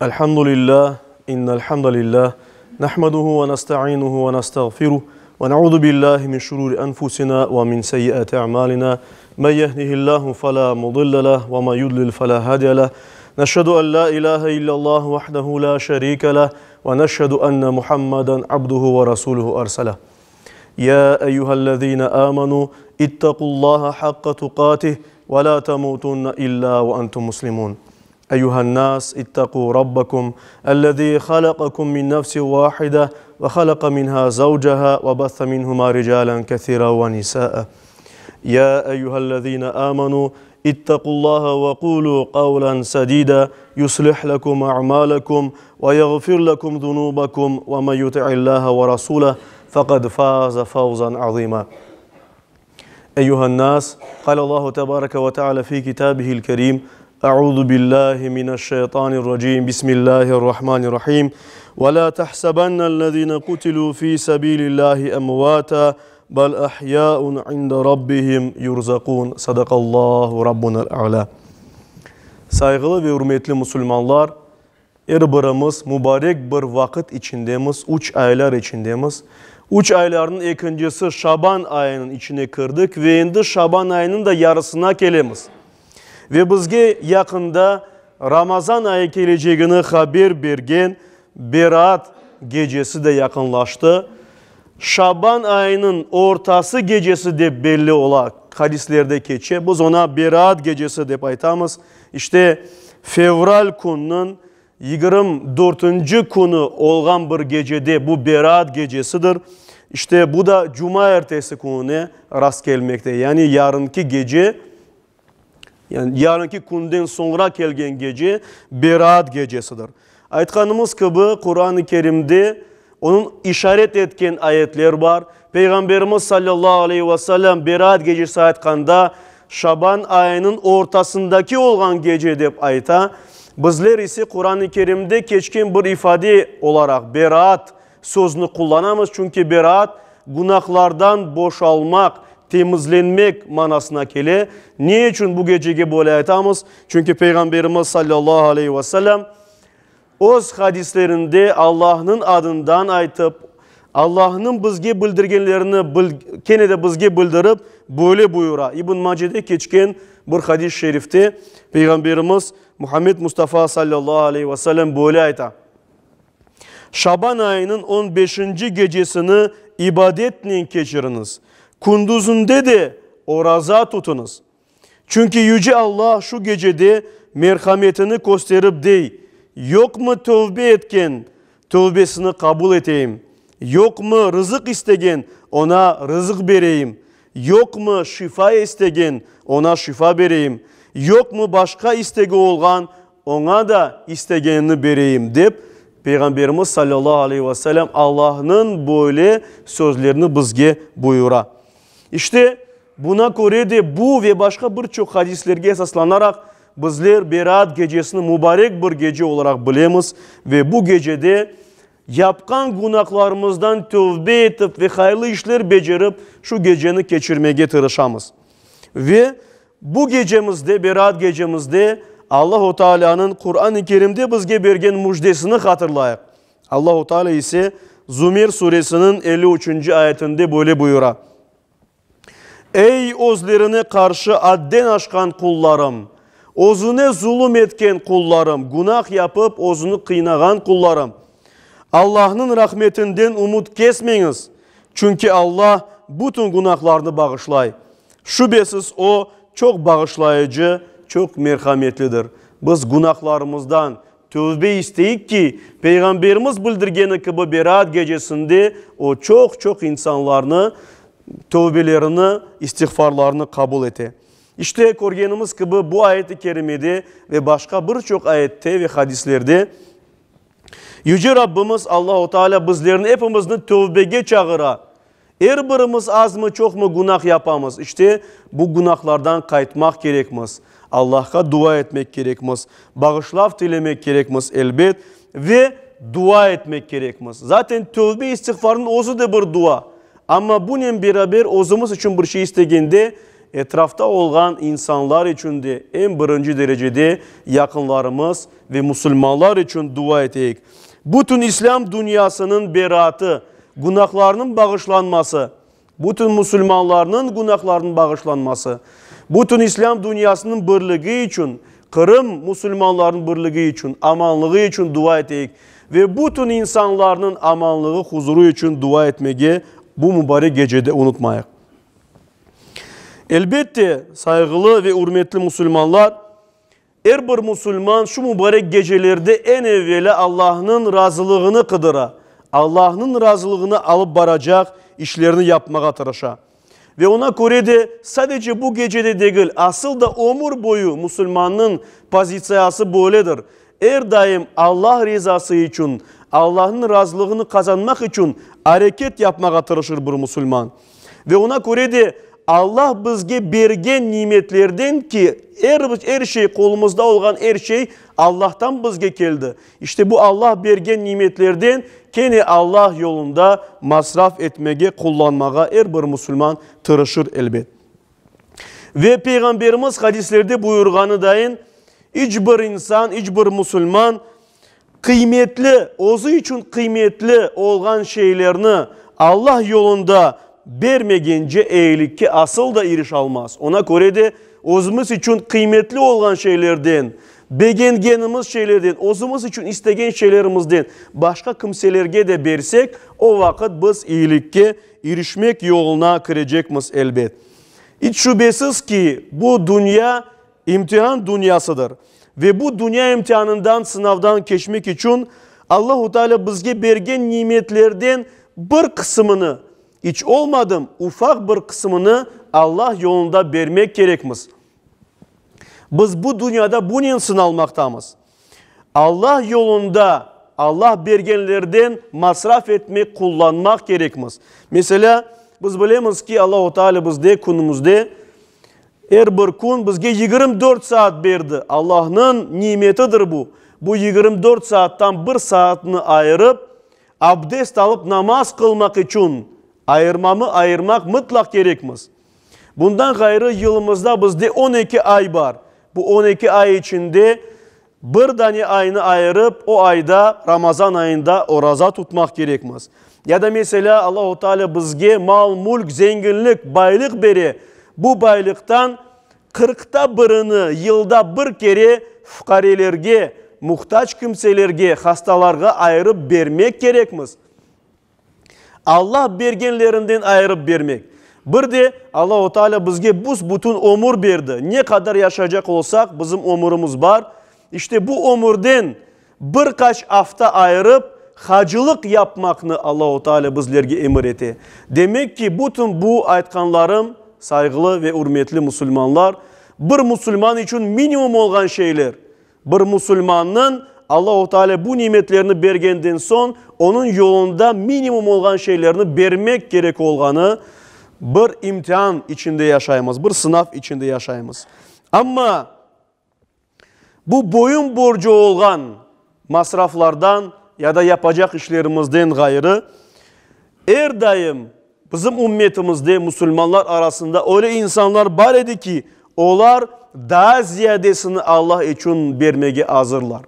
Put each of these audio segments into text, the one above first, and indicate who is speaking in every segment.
Speaker 1: الحمد لله إن الحمد لله نحمده ونستعينه ونستغفره ونعوذ بالله من شرور أنفسنا ومن سيئات أعمالنا من يهده الله فلا مضل له وما يضلل فلا هادي له نشهد أن لا إله إلا الله وحده لا شريك له ونشهد أن محمدا عبده ورسوله أرسله يا أيها الذين آمنوا اتقوا الله حق تقاته ولا تموتن إلا وأنتم مسلمون أيها الناس اتقوا ربكم الذي خلقكم من نفس واحدة وخلق منها زوجها وبث منهما رجالا كثيرا ونساء يا أيها الذين آمنوا اتقوا الله وقولوا قولا سديدا يصلح لكم أعمالكم ويغفر لكم ذنوبكم ومن يطع الله ورسوله فقد فاز فوزا عظيما أيها الناس قال الله تبارك وتعالى في كتابه الكريم أعوذ بالله من الشيطان الرجيم بسم الله الرحمن الرحيم ولا تحسبن الذين قتلوا في سبيل الله أمواتا بل أحياء عند ربهم يرزقون صدق الله ربنا الأعلى Sayğılı ve ürmetli musulmanlar, Er birimiz mubarek bir vaqıt içindemiz, üç aylar içindemiz. Üç aylarnıñ ekincisi Şaban ayınıñ içine kirdik ve endi Şaban ayınıñ da yarısına kelemiz. Ve bizge yaqında Ramazan ayı kelecegini haber bergen Beraat gecesi de yaqınlaştı. Şaban ayınıñ ortası gecesi dep belli ola, hadislerde keçe. Biz oña Beraat gecesi dep aytamız. İşte, fevral künniñ 24-nci künü olğan bir gecede, bu Beraat gecesidir. İşte, bu da cumaertesi kününe rastkelmekte. Yani yarınki gece, yani yarınki künden soñra kelgen gece Beraat gecesidir. Aytqanımız kibi, Quran-ı Kerimde onıñ işaret etken ayetler bar. Peyğamberimiz sallallahu aleyhi ve sellem Beraat gecesi aytqanda, Şaban ayınıñ ortasındaki olğan gece dep ayta. Bizler ise Quran-ı Kerimde keçken bir ifade olaraq Beraat sözüni qullanamız, çünki beraat, günahlardan boşalmaq, temizlenmek manasına kele. Ne içün bu gecege böyle aytamız? Çünki Peyğamberimiz sallallahu aleyhi ve sellem öz hadislerinde Allahnıñ adından aytıp, Allahnıñ bizge bildirgenlerini kene de bizge bildirip, böyle buyura, İbn Macede keçken bir hadis-i şerifte Peyğamberimiz Muhammed Mustafa sallallahu aleyhi ve sellem böyle ayta, Şaban ayınıñ on beşinci gecesini ibadetnen keçiriñiz, kündüzinde de oraza tutuñız. Çünki Yüce Allah şu gecede merhametini kösterip dey, Yoqmı tövbe etken, tövbesini qabul eteyim? Yoqmı rızıq istegen, oña rızıq bereyim? Yoqmı şifa istegen, oña şifa bereyim? Yoqmı başqa istegi olğan, Oña da istegenini bereyim, dep, Peyğamberimiz salâllahu aleyhi ve selâm Allahnıñ böyle sözlerini bizge buyura. İşte, buna köre de bu ve başqa bir çoq hadislerge esaslanaraq, bizler Beraat gecesini mubarek bir gece olaraq bilemiz ve bu gecede yapqan günahlarımızdan tövbe etip ve hayırlı işler becerip, şu geceni keçirmege tırışamız. Ve Bu gecemizde, Beraat gecemizde Allahu Taalânıñ Quran-ı Kerimde bizge bergen müjdesini hatırlayıq. Allahu Taalâ ise Zümer suresiniñ 53-nci ayetinde böyle buyura, Ey özlerine qarşı adden aşqan qullarım, özüne zulum etken qullarım, günah yapıp özüni qıynağan qullarım! Allahnıñ rahmetinden ümüt kesmeñiz, çünki Allah bütün günahlarnı bağışlay. Şübesiz, O, çoq bağışlayıcı, çoq merhametlidir. Biz günahlarımızdan tövbe isteyik ki, Peyğamberimiz bildirgeni kibi Beraat gecesinde O çoq-çoq insanlarnı tövbelerini, istiğfarlarını qabul ete. İşte, körgenimiz kibi, bu ayet-i kerimede ve başqa bir çoq ayette ve hadislerde Yüce Rabbimiz Allahu Teala bizlerni epimizni tövbege çağıra. Er birimiz azmı, çoqmı günah yapamız. İşte, bu günahlardan qaytmaq kerekmiz. Allahqa dua etmek kerekmiz. Bağışlav tilemek kerekmiz, elbet, ve dua etmek kerekmiz. Zaten tövbe istiğfarnıñ özü de bir dua. Amma bunen beraber özümiz içün bir şey istegende, etrafta olğan insanlar içün de, eñ birinci derecede yaqınlarımız ve musulmanlar içün dua eteyik. Bütün İslâm dünyasınıñ beraatı, günahlarınıñ bağışlanması, bütün musulmanlarnıñ günahlarınıñ bağışlanması, bütün İslâm dünyasınıñ birligi içün, Qırım musulmanlarınıñ birligi içün, amanlığı içün dua eteyik ve bütün insanlarnıñ amanlığı, huzuru içün dua etmege bu mubarek gecede unutmayıq. Elbette, sayğılı ve ürmetli musulmanlar, er bir musulman şu mubarek gecelerde eñ evelâ Allahnıñ razılığını qıdıra, Allahnıñ razılığına alıp baracaq işlerni yapmağa tırışa. Ve oña köre de, sadece bu gecede degil, asıl da ömür boyu musulmannıñ pozitsiyası böyledir, er daim Allah rizası içün, Allahnıñ razılığını qazanmaq içün areket yapmağa tırışır bir musulman. Ve oña köre de Allah bizge bergen nimetlerden ki, er, er şey, qolumızda olğan er şey Allahtan bizge keldi. İşte bu Allah bergen nimetlerden kene Allah yolunda masraf etmege, qullanmağa er bir musulman tırışır, elbet. Ve Peyğamberimiz hadislerde buyurğanı dayın, iç bir insan, iç bir musulman qıymetli, özü içün qıymetli olğan şeylerni Allah yolunda bermegence eyilikke asıl da irişalmaz. Oña köre de özümiz içün qıymetli olğan şeylerden, begengenimiz şeylerden, özümiz içün istegen şeylerimizden başqa kimselerge de bersek, o vaqıt biz eyilikke irişmek yoluna kirecekmiz, elbet. İç şübesiz ki, bu dünya İmtian dünyasıdır. Ve bu dünya imtianından, sınavdan keçmek içün Allahu Teala bizge bergen nimetlerden bir qısımını, iç olmadım ufaq bir qısımını Allah yolunda bermek kerekmiz. Biz bu dünyada bunen sınalmaqtamız. Allah yolunda, Allah bergenlerden masraf etmek, qullanmaq kerekmiz. Meselâ, biz bilemiz ki, Allahu Teala bizde künümizde Er bir kün bizge 24 saat berdi. Allahnıñ nimetidir bu. Bu 24 saattan bir saatni ayırıp, abdest alıp namaz qılmaq içün ayırmamı ayırmaq mıtlaq kerekmiz. Bundan ğayrı yılımızda bizde 12 ay bar. Bu 12 ay içinde Bir dane aynı ayırıp, o ayda, Ramazan ayında oraza tutmaq kerekmiz. Ya da, meselâ, Allahu Teala bizge mal-mülk, zenginlik, baylıq bere, bu baylıqtan qırqta birini yılda bir kere fuqarelerge, muhtac kimselerge, hastalarğa ayırıp bermek kerekmiz. Allah bergenlerinden ayırıp bermek. Bir de Allahu Teala bizge büs-bütün ömür berdi. Ne qadar yaşaycaq olsaq, bizim ömürimiz bar. İşte bu ömürden bir qaç afta ayırıp, hacılıq yapmaqnı Allahu Teala bizlerge emir ete. Demek ki, bütün bu aytqanlarım, sayğılı ve ürmetli musulmanlar, bir musulman içün minimum olğan şeyler. Bir musulmannıñ Allahu Teala bu nimetlerni bergenden soñ, onıñ yolunda minimum olğan şeylerni bermek kerek olğanı bir imtian içinde yaşaymız, bir sınav içinde yaşaymız. Amma bu boyun borcu olğan masraflardan ya da yapacaq işlerimizden ğayrı, er daim Bizim ümmetimizde, musulmanlar arasında öyle insanlar bar edi ki, olar daa ziyadesini Allah içün bermege azırlar.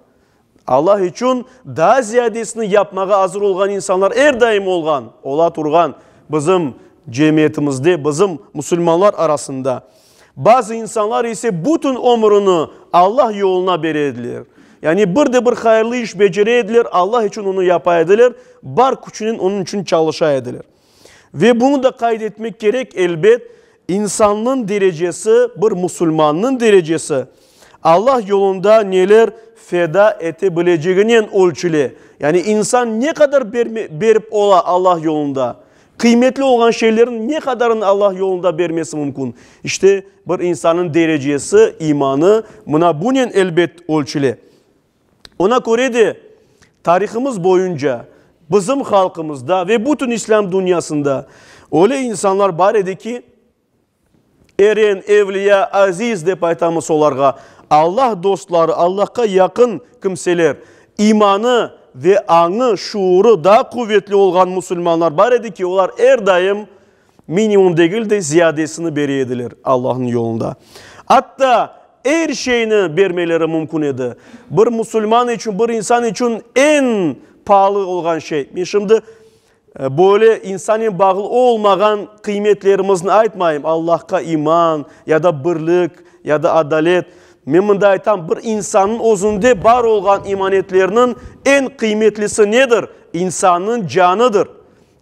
Speaker 1: Allah içün daa ziyadesini yapmağa azır olğan insanlar er daim olğan, ola turğan bizim cemiyetimizde, bizim musulmanlar arasında. Bazı insanlar ise bütün ömrüni Allah yoluna bere ediler. Yani bir de bir hayırlı iş becere ediler, Allah içün onı yapa ediler, bar küçünen onıñ içün çalışa ediler. Ve bunı da qayd etmek kerek, elbet, insannıñ derecesi, bir musulmannıñ derecesi, Allah yolunda neler feda ete bileceginen ölçüle. Yani insan ne qadar berip ola Allah yolunda, Qıymetli olğan şeylerniñ ne qadarını Allah yolunda bermesi mümkün? İşte, bir insannıñ derecesi, imanı mına bunen, elbet, ölçüle. Oña köre de, tarihımız boyunca bizim halqımızda ve bütün İslâm dünyasında öyle insanlar bar edi ki, Eren, evliya, aziz dep aytamız olarğa, Allah dostları, Allahqa yaqın kimseler, imanı ve añı, şuurı daa quvetli olğan musulmanlar bar edi ki, olar er daim. Minimum degil de, ziyadesini bere ediler Allahnıñ yolunda. Atta er şeyni bermeleri mümkün edi. Bir musulman içün, bir insan içün eñ paalı olğan şey. Men şimdi böyle insannen bağlı olmağan qıymetlerimizni aytmayım, Allahqa iman ya da birlik ya da adalet. Men mında aytam, bir insannıñ özünde bar olğan emanetlerniñ eñ qıymetlisi nedir? İnsannıñ canıdır.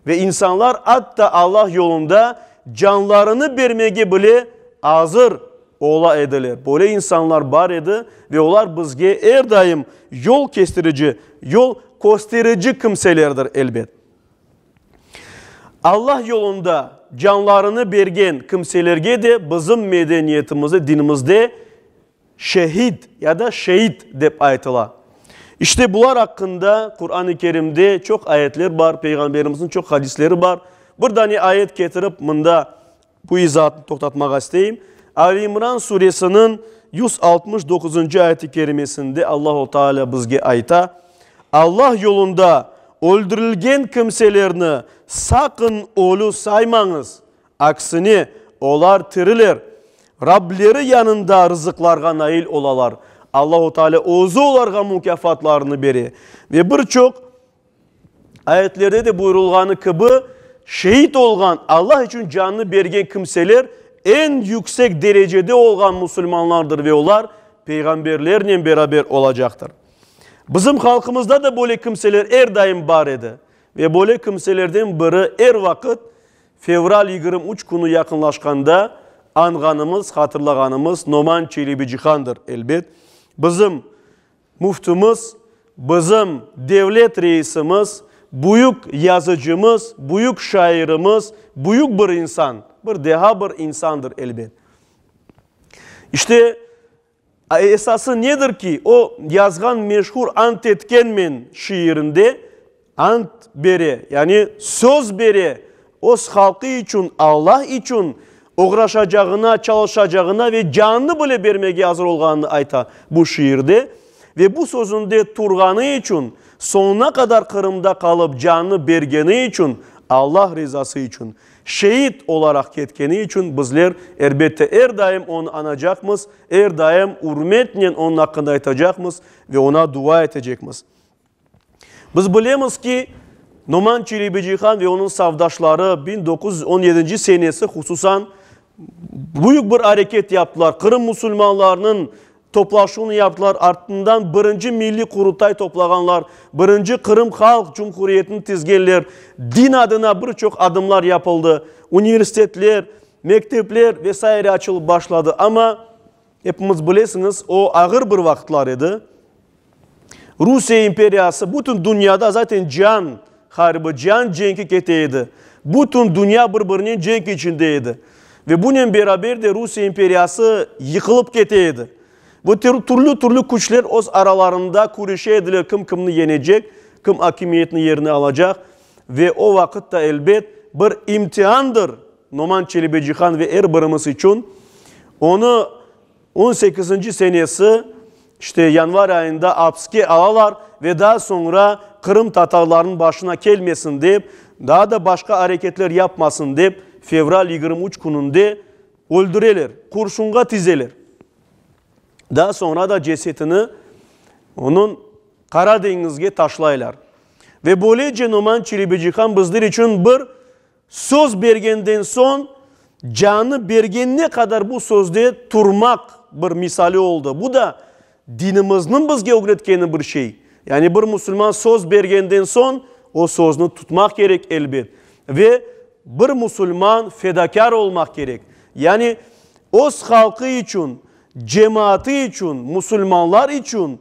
Speaker 1: Ve insanlar atta Allah yolunda canlarını bermege bile azır ola ediler. Böyle insanlar bar edi ve olar bizge er daim yol kestirici, yol kösterici kimselerdir, elbet. Allah yolunda canlarını bergen kimselerge de bizim medeniyetimizde, dinimizde Şehit ya da şeit dep aytıla. İşte bular aqqında Quran-ı Kerimde çoq ayetler bar, Peyğamberimizniñ çoq hadisleri bar. Bir dane ayet ketirip mında bu izaatnı toqtatmağa isteyim. Ali İmran suresiniñ 169-ncı ayeti kerimesinde Allahu Teala bizge ayta, Allah yolunda öldürilgen kimselerni saqın ölü saymañız, Aksine, olar tiriler, Rableri yanında rızıqlarğa nail olalar. Allahu Teala özü olarğa mukâfatlarını bere. Ve bir çoq ayetlerde de buyurılğanı kibi, şehit olğan, Allah içün canını bergen kimseler eñ yüksek derecede olğan musulmanlardır ve olar peyğamberlernen beraber olacaqtır. Bizim halqımızda da böyle kimseler er daim bar edi. Ve böyle kimselerden biri er vaqıt Fevral 23 künü yaqınlaşqanda añğanımız, hatırlağanımız Noman Çelebicihandır, elbet. Bizim müftimiz, bizim devlet reisimiz, büyük yazıcımız, büyük şairimiz, büyük bir insan, bir deha bir insandır, elbet. İşte, Esası nedir ki, o yazğan meşhur Ant etkenmen şiirinde ant bere, yani söz bere, öz halqı içün, Allah içün oğraşacağına, çalışacağına ve canını bile bermege azır olğanını ayta bu şiirde. Ve bu sözünde turğanı içün, soñuna qadar Qırımda qalıp canını bergeni içün, Allah rizası içün, Şeit olaraq ketkeni içün bizler, elbette, er daim onı añacaqmız, er daim ürmetnen onıñ aqqında aytacaqmız ve oña dua etecekmiz. Biz bilemiz ki, Noman Çelebicihan ve onıñ safdaşları 1917 senesi hususan büyük bir areket yaptılar, Qırım musulmanlarınıñ Toplaşuvnı yaptılar, artından birinci Milliy Qurultay toplağanlar, birinci Qırım Halq Cumhuriyetini tizgenler, din adına bir çoq adımlar yapıldı, universitetler, mektepler ve saire açılıp başladı. Amma, epimiz bilesiñiz, o ağır bir vaqıtlar edi. Rusiye imperiyası bütün dünyada zaten cian harbi, cian cenki kete edi. Bütün dünya bir-birinen cenk içinde edi. Ve bunen beraber de Rusiye imperiyası yıqılıp kete edi. Bu türlü-türlü küçler öz aralarında küreşe ediler, kim kimni yenecek, kim akimiyetni yerine alacaq. Ve o vaqıt da elbet bir imtiandır Noman Çelebicihan ve er birimiz içün. Onı On sekizinci senesi, işte, yanvar ayında apske alalar ve daa soñra Qırım tatarlarınıñ başına kelmesin dep, daa da başqa areketler yapmasın dep, fevral 23 kününde öldüreler, qurşunğa tizeler. Daa soñra da cesetini onıñ Qara deñizge taşlaylar. Ve böylece Noman Çelebicihan bizler içün bir Söz bergenden soñ, canı bergenine qadar bu sözde turmaq bir misali oldı. Bu da dinimizniñ bizge ögretkeni bir şey. Yani bir musulman söz bergenden soñ, o sözni tutmaq kerek elbet. Ve bir musulman fedakâr olmaq kerek. Yani öz halqı içün, cemaatı içün, musulmanlar içün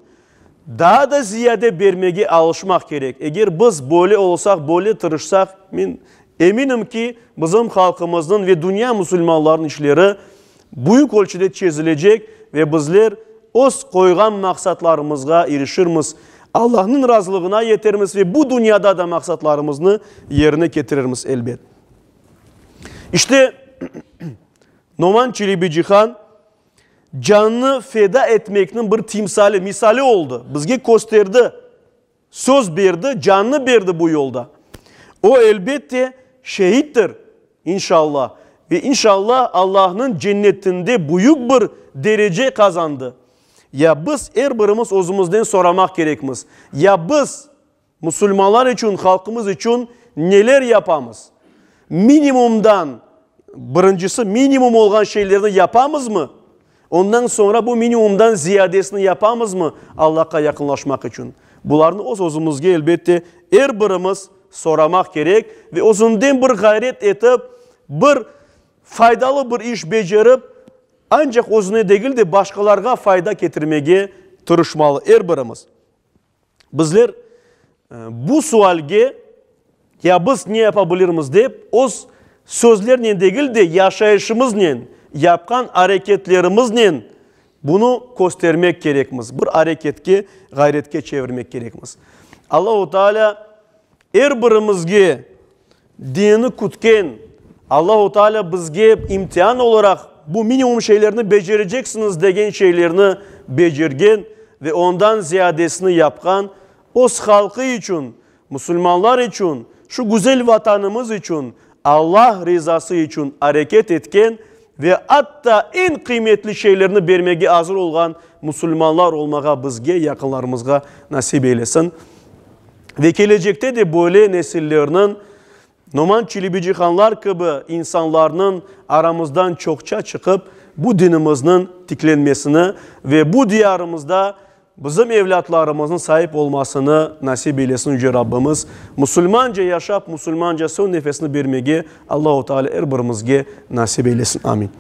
Speaker 1: Daa da ziyade bermege alışmaq kerek. Eger biz böyle olsaq, böyle tırışsaq, men eminim ki, bizim halqımıznıñ ve dünya musulmanlarınıñ işleri büyük ölçüde çezilecek ve bizler öz qoyğan maqsatlarımızğa irişirmiz, Allahnıñ razılığına yetermiz ve bu dünyada da maqsatlarımıznı yerine ketirermiz, elbet. İşte, Noman Çelebicihan Canını feda etmekniñ bir timsali, misali oldı. Bizge kösterdi, söz berdi, canını berdi bu yolda. O, elbette, şehittir. inşallah. Ve inşallah Allahnıñ cennetinde büyük bir derece qazandı. Ya biz er birimiz özümizden soramaq kerekmiz, ya biz musulmanlar içün, halqımız içün neler yapamız? Minimumdan, birincisi minimum olğan şeylerni yapamızmı? Ondan soñra bu minimumdan ziyadesini yapamızmı Allahqa yaqınlaşmaq içün? Bularnı öz-özümizge, elbette, er birimiz soramaq kerek ve özünden bir ğayret etip, bir faydalı bir iş becerip, ancaq özüne degil de, başqalarğa fayda ketirmege tırışmalı er birimiz. Bizler bu sualge, ya biz ne yapa bilirmiz dep, öz sözlernen degil de, yaşayışımıznen, yapqan areketlerimiznen bunı köstermek kerekmiz, bir areketke, ğayretke çevirmek kerekmiz. Allahu Teala er birimizge Dinini kütken Allahu Teala bizge imtian olaraq bu minimum şeylerni becereceksiñiz degen şeylerni becergen ve ondan ziyadesini yapqan öz halqı içün, musulmanlar içün, şu güzel Vatanımız içün, Allah rizası içün areket etken ve atta eñ qıymetli şeylerni bermege azır olğan musulmanlar olmağa bizge, yaqınlarımızğa nasip eylesin. Ve kelecekte de böyle nesillerniñ, Noman Çelebicihanlar kibi insanlarnıñ aramızdan çoqça çıqıp, bu dinimizniñ tiklenmesini ve bu diyarımızda bizim evlâtlarımıznıñ saip olmasını nasip eylesin Yüce Rabbimiz. Musulmanca yaşap, musulmanca soñ nefesini bermege Allahu Teala er birimizge nasip eylesin. Amin.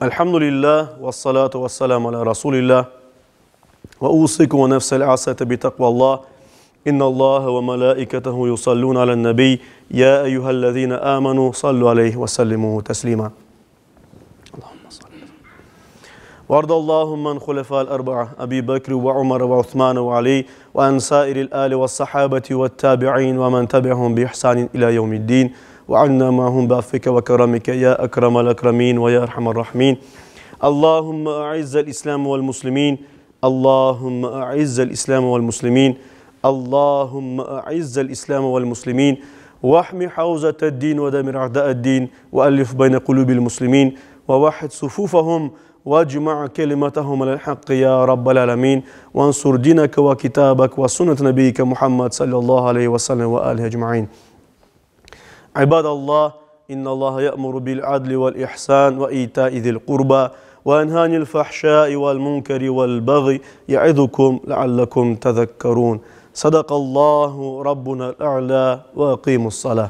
Speaker 1: Elhamdülillah ve salatu ve selamu ala Rasulillah ve usikum ve nefsel asete bi takvallah İnna Allah ve melaiketehu yusallun alen nebi ya eyyühellezine amenu sallu aleyhi ve sellimu teslima. وارض اللهم عن خلفاء الأربعة أبي بكر وعمر وعثمان وعلي وعن سائر الآل والصحابة والتابعين ومن تبعهم بإحسان إلى يوم الدين وعنا معهم بعفك وكرمك يا أكرم الأكرمين ويا أرحم الراحمين اللهم أعز الإسلام والمسلمين اللهم أعز الإسلام والمسلمين اللهم أعز الإسلام والمسلمين واحمي حوزة الدين ودمر أعداء الدين وألف بين قلوب المسلمين ووحد صفوفهم واجمع كلمتهم على الحق يا رب العالمين وانصر دينك وكتابك وسنة نبيك محمد صلى الله عليه وسلم وآله أجمعين عباد الله إن الله يأمر بالعدل والإحسان وإيتاء ذي القربى وينهى عن الفحشاء والمنكر والبغي يعظكم لعلكم تذكرون صدق الله ربنا الأعلى وأقيموا الصلاة.